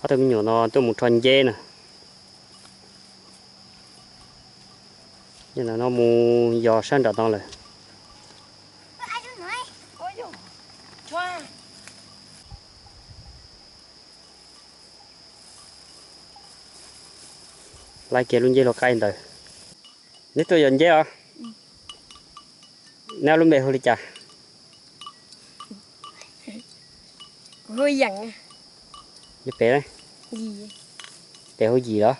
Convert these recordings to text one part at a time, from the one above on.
Tej me nyuam no tuaj mus rho nceb na. Nim no mus yos sab nram no lawm. Laib kiag lub nceb lau qaib ntawd. Neb tuaj yos nceb os? Neb lub npe hu li cas? Pem, pem hu Yim los?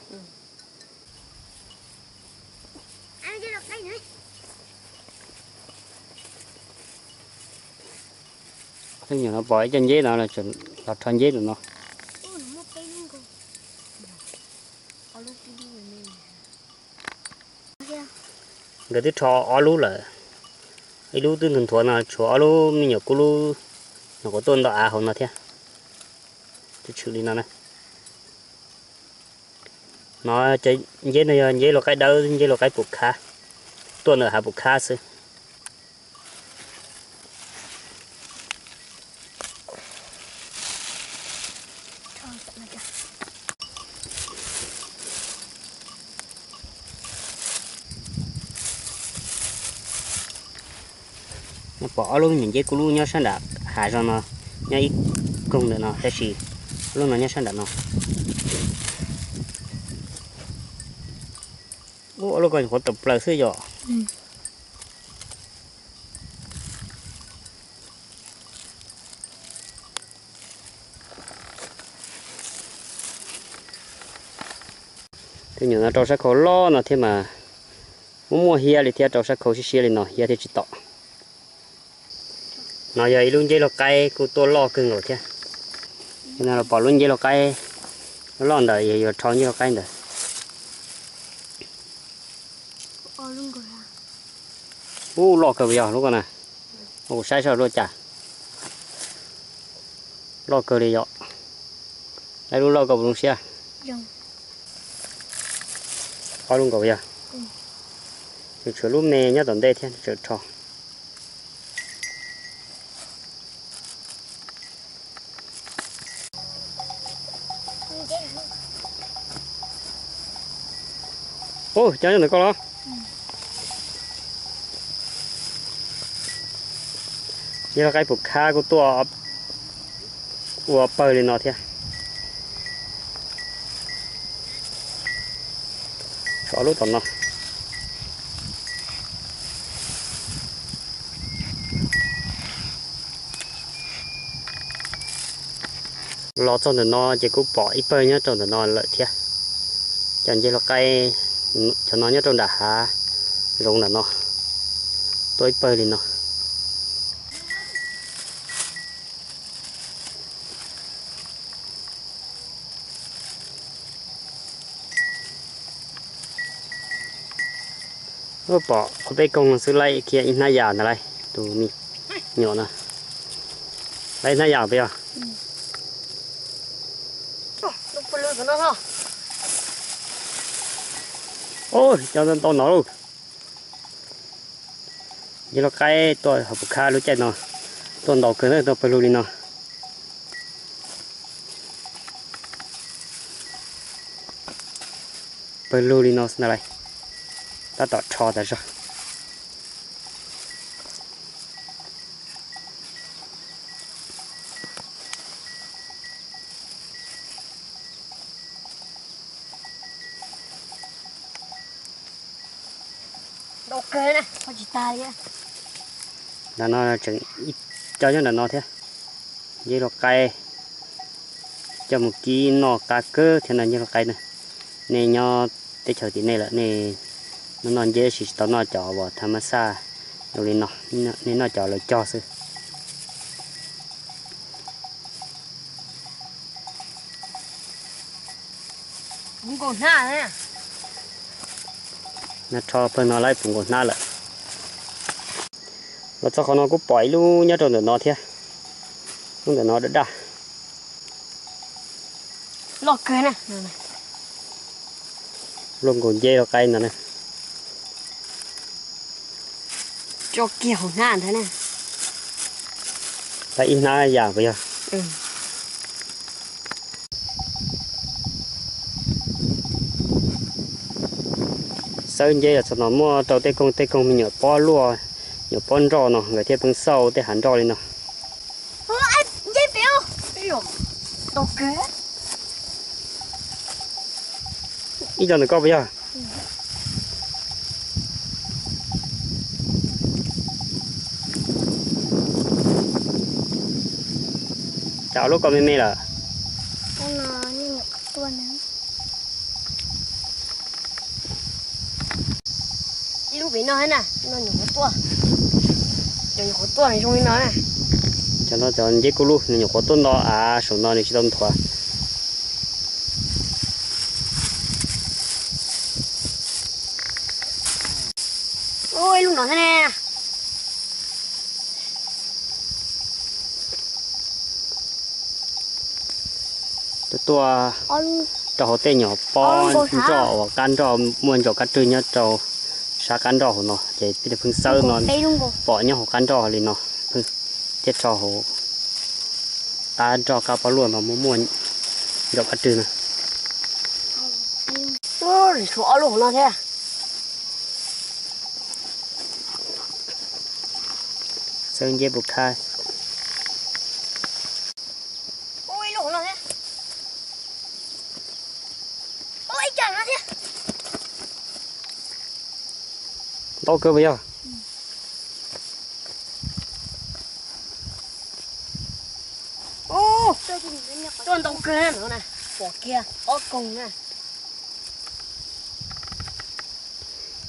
Tej me nyuam no pom ib co nceb no los rho nceb ntawm no. Nkawd twb rho ob lub lawm, ib lub twb nthuav nthuav no, tshuav ob lub me nyuam kub lub nyuam qhuav tuaj nto av hauv no thiab. Tshwm tshwm li no na. No cov nceb no yog nceb lau qaib dawb, nceb lau qaib pum khab, tuaj ntawm hav pum khab xwb. Pom ob lub me nyuam nceb kub lub nyob sab nram hav zoov no, nyob ib koog ntawm no, tab sis ob lub no nyob sab nram no. Ub, ob lub ko nyuam qhuav tawm plaws xwb yom. Tej nyuam no rau sab khau loj no thiab mas, muaj muaj hiab li thiab, rau sab khau siab siab li no hiab thiab tsis tom. No yog ib lub nceb lau qaib kuj tuaj loj kawg nkaus thiab. No los pom lub nceb lau qaib loj ntawd, yog yuav rho nceb lau qaib ntawd. Ub, loj kawg yog lub ko na. Ua kuv saib saib lub cas. Loj kawg li yom. Laib lub loj kawg puas zoo siab? Ob lub nkaus yog. Nws tshuav lub me nyob tom ntej thiab, tseem rho. Ub, cov nyob ntawm koj los? Nceb lau qaib pum khab kuj tuaj ua pawg li no thiab. Tshuav ob lub tom no. Los txog ntawm no ces kuj pom ib pawg nyob rau ntawm no lawm thiab. Cov nceb lau qaib, cov no nyob rau nram hav zoov ntawm no, tuaj ib pawg li no. Pom ob peb koog xwb laib kiag ib hnab yam ntag lauj, tus me nyuam no. Laib ib hnab yam puas yog? Cov ntau ntau no lauj. Nceb lau qaib tuaj hauv pus khab lub caij no, tuaj ntau kawg, tuaj pawg lug li no. Pawg lug li no xwb ntag lauj. Tab tom rho tas zog. Ntawm no tseem ib co nyob ntawm no thiab. Nceb lau qaib coj mus kib noj qab kawg thiab no nceb lau qaib na. Nej nyob teb chaws tim nej lawm nej noj nceb tab sis tsis tau noj cov uas tham mas xaj zoo li no, nej noj cov lawv cog xwb. Nws rho pawg no laib puv nkaus hnab lawm. Los txog qhov no kuj pom ib lub nyob rau ntawm no thiab. Lub ntawm no daj daj. Luaj nkaus nceb lau qaib ntag na. Tso kiag hauv hnab ntag na. Tau ib hnab yam puas yog? Txawb nceb los txog no muaj rau tej koog tej koog me nyuam pob luaj, nyuam pob nroj no nkawd thiaj pheej xauj tej hav nroj li no. Ib co ntawm koj puas yog? Cas ob lub ko me me lawm? Ib lub pem no na, no nyuam qhuav tuaj. Cov nyuam qhuav tuaj zoo li no na. Cov no cov nceb kuj lub, nws nyuam qhuav tuaj nto av saum no nws tsis tau nthuav. Ib lub no thiab ne. Tuaj tuaj rau hauv tej nyuam pob nroj uas qab nroj muaj ntsaum kab rwg nyob rau sab qab nroj hauv no ces peb pheej xawb no pom nyob hauv qab nroj li no, thiaj rho hauv qab nroj qab pob luaj no muaj muaj ntsaum kab rwg na. Tshuav ob lub hauv no thiab. Xawb nceb puas khab. Ntau kawg puas yog? Tuaj ntau kawg no na, pom kiag ob koog na.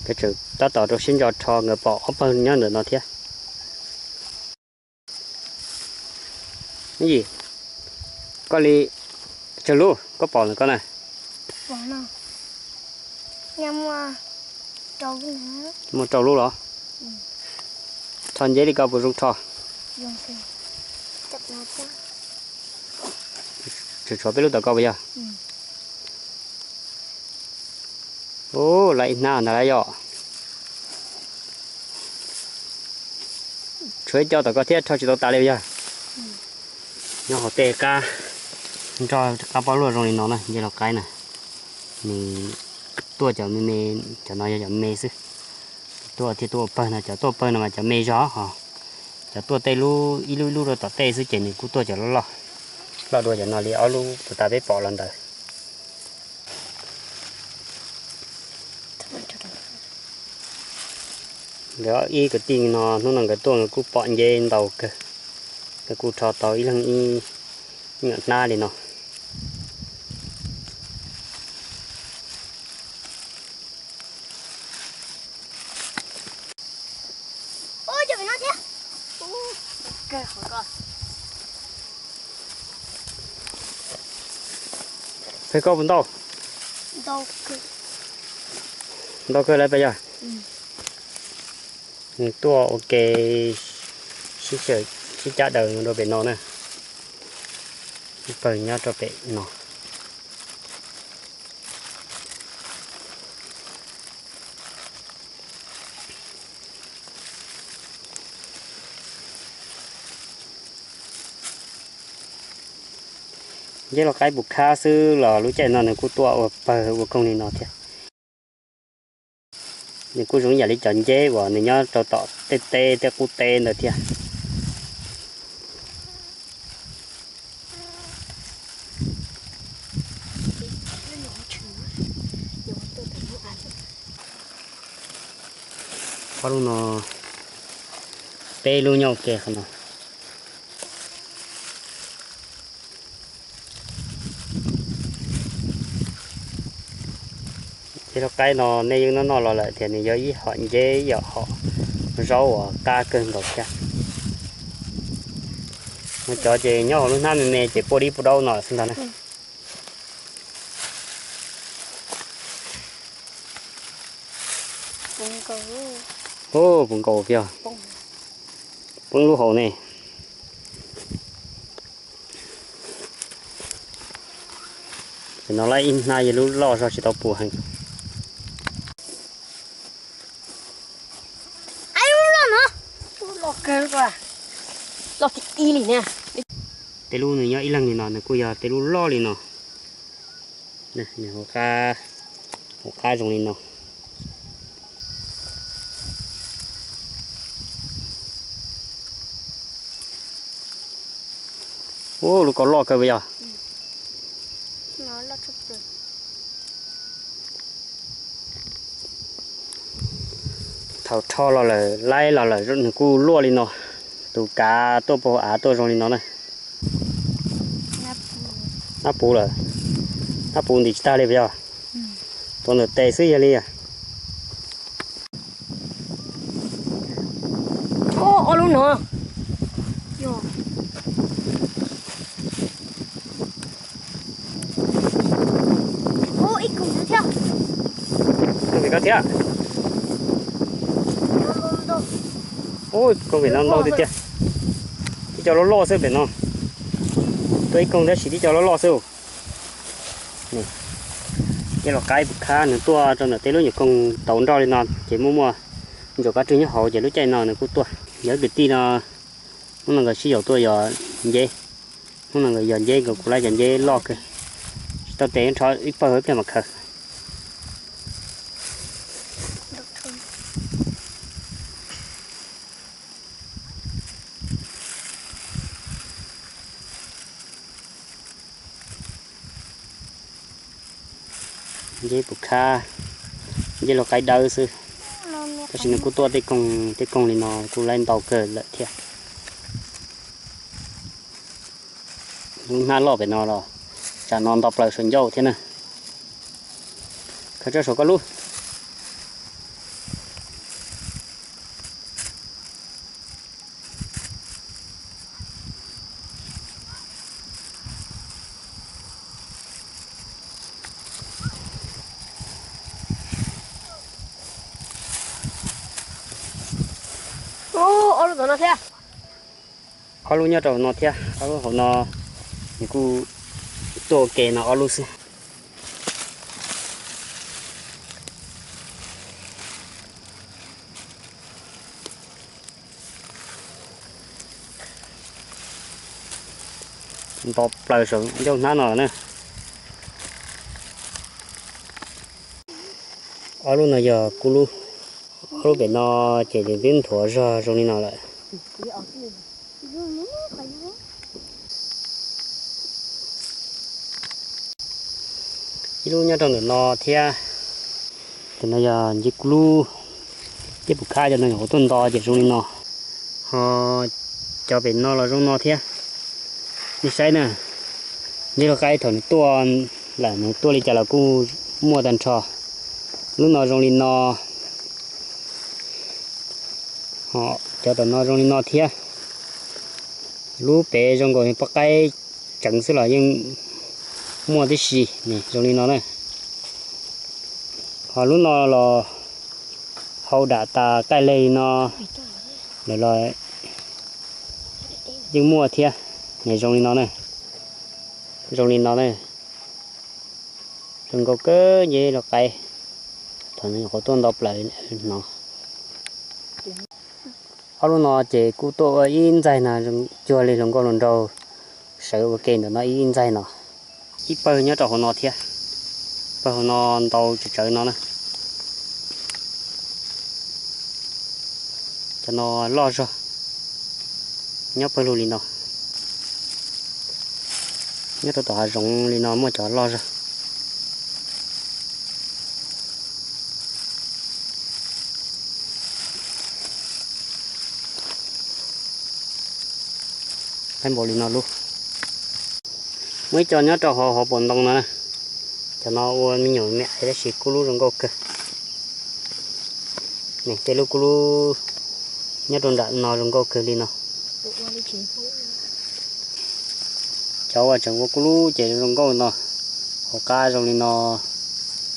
Nkawd tseem tab tom rau siab ntso rho, nkawd pom ob pawg nyob ntawm no thiab. Yim, koj li tsawg lub koj pom ntawm koj na? Muaj rau lub los? Rho nceb li ko puas zoo rho? Tseem tshuav peb lub tom koj puas yog? Ub, lawv ib hnab ntag lawm yom. Tshuav ib co tom koj thiab rho tsis tau tas li puas yog? Nyob hauv tej qab nroj qab pob luaj zoo li no na, nceb lau qaib na, nws tuaj cov me me, cov no yog cov me xwb. Tuaj thiaj tuaj ua pawg no, cov tuaj pawg no mas cov me zog ho. Cov tuaj tej lub ib lub ib lub rau tom tej xwb ces nws kuj tuaj cov loj loj, loj dua cov no li ob lub puas tas peb pom los ntawd. Nkawd ib kwv tij no hnub no nkawd tuaj nkawd kuj pom nceb ntau kawg, nkawd kuj rho tau ib leeg ib nyuam hnab li no. Peb koj puas ntau? Ntau kawg lawm puas yog? Nws tuaj ua ke sib xyaw sib cab daws rau pem no na. Ib pawg nyob rau pem no. Nceb lau qaib puas khab xwb los lub caij no nws kuj tuaj ua pawg ua koog li no thiab. Nws kuj zoo ib yam li cov nceb uas nws nyob rau tom tej teb tej qub teb ntawd thiab. Ob lub no, peb lub nyob ua ke qhov no. Nceb lau qaib no nej yeej noj noj los lawm tias nws yog ib hom nceb ib yam hom zaub uas qab kawg nkaus thiab. Cov ces nyob hauv lub hnab me me ces puaj dib puaj daub no xwb ntag na. Ub, puv nkaus tiag. Poob lub hauv ne. Ces no lawm ib hnab yog lub loj zog tsis tau puv heev. Tej lub nws nyob ib leeg li no nws kuj yog tej lub loj li no. Nws hauv qab zoo li no. Ub, lub ko loj kawg puas yog? Thaum rho los lawm, laib los lawm nws kuj luaj li no. Tus kav tuaj puag hauv av tuaj zoo li no na. Nab puv lawm, nab puv ntim tsis tag li puas yog? Tuav ntawm tes xwb yog li. Ob lub no. Ib koog thiab. Ub, koog pem no ntau tiag tiag. Tib co loj loj xwb pem no. Tuaj ib koog tab sis tib co loj loj xwb. Yog los qaib pus khab nws tuaj rau ntawm tej lub nyuam koog tauv nroj li no ces muaj muaj ntsuas kab rwg nyob hauv ces lub caij no nws kuj tuaj. Yog kwv tij no, hnub no nkawd sib yaum tuaj yos nceb. Hnub no nkawd yos nceb, nkawd kuj laib cov nceb loj kawg. Tsis tau tes, rho ib pawg ib pliag mam khaws. Nceb pus khab, nceb los qaib dawb xwb. Tab sis nws kuj tuaj tej koog tej koog li no kuj laib ntau kawg lawm thiab. Lub hnab loj pem no los tsam no nto plaws saum ncauj thiab na. Khaws tso saum koj lub. Ob lub nyob rau hauv no thiab, ob lub hauv no nws kuj tuaj ua ke no ob lub xwb. Nto plaws saum ncauj hnab no na. Ob lub no yog kuv lub, ob lub pem no ces twb nthuav zog zoo li no lawm. Ib lub nyob rau ntawm no thiab. Cov no yog nceb kuv lub, nceb pus khab cov no nyuam qhuav tuaj nto ces zoo li no. Ho cov pem no los zoo no thiab. Nej saib na, nceb los qaib thaum nws tuaj lawm nws tuaj li cas los kuj muaj tag nrho. Lub no zoo li no, ho cov tom no zoo li no thiab. Lub pem zoo nkaus poj qaib tseev xwb los yeej muaj tib si, zoo li no na. Ho lub no los hau dam tas qaij leg li no lawm los yeej muaj thiab, zoo li no na. Zoo li no na. Zoo nkauj kawg nceb los qaib, thaum nws nyuam qhuav tuaj nto plaws no. Ob lub no ces kuj tuaj ua ib ntxaig no cuag li hluas nkauj hluas nraug sawv ua ke ntawm no ib ntxaig no. Ib pawg nyob rau hauv no thiab, pawg hauv no ntau tsawv tsawv no na. Cov no loj zog, nyob pawg lug li no. Nyob rau tom hav zoov li no muaj cov loj zog. Qaib npaum li no lub. Muaj ib co nyob rau hauv hauv paus ntoo no na. Cov no ua me nyuam me aiv tab sis kub lub zoo nkauj kawg. Tej lub kub lub nyob rau nram no zoo nkauj kawg li no. Cov uas tseem ua kub lub ces zoo nkauj no, hauv qab zoo li no,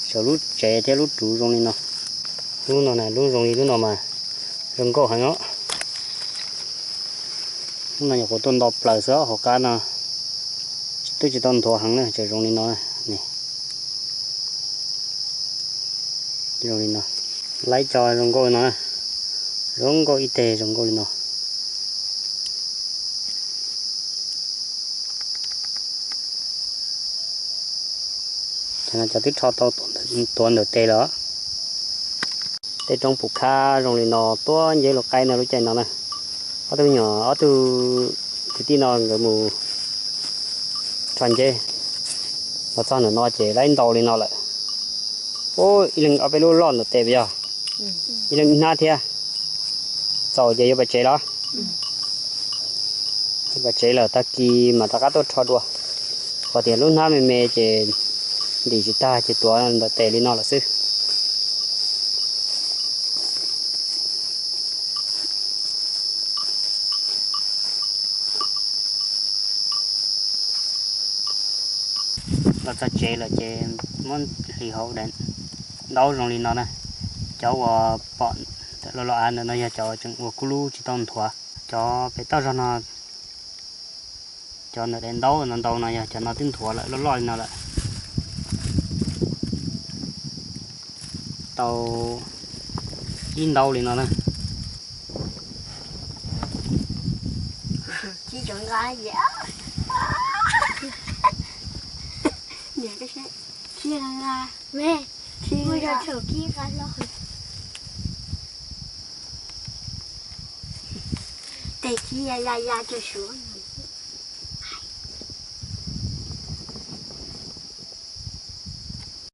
saum lub tsev thiab lub ruv zoo li no. Lub no na, lub zoo li lub no mas zoo nkauj heev os. Lub no nyuam qhuav tuaj nto plaws xwb, hauv qab no twb tsis tau nthuav heev na, tseem zoo li no. Zoo li no, laib co zoo nkauj no, zoo nkauj ib teg zoo nkauj li no. Cov no cov twb rho tau tuav ntawm tes lawm. Tej roob pum khab zoo li no tuaj nceb luag qaib no lub caij no na. Ob tug me nyuam, ob tug kwv tij no nkawd mus Rho nceb los txog ntawm no ces laib ntau li no lawm. Ub, ib leeg ob peb lub loj ntawm tes puas yog? Ib leeg ib hnab thiab. Txaus ces yuav pais tsev los? Yuav pais tsev lawm, tag kis mam rov qab tuaj rho dua. Qhov tias lub hnab me me ces ntim tsis tag ces tuav ntawm tes li no lawm xwb. Los txog tsev lawm ces muab hliv hauv daim ntaub zoo li no na. Cov uas pom ntawm los los av ntawm no yog cov tseem ua kub lub tsis tau nthuav. Cov pem toj zog no, cov ntawm daim ntaub no ntau no yog cov no twb nthuav lawm, loj loj li no lawm. Tau ib ntaub li no na. Tes khi ya ya ya tso suav.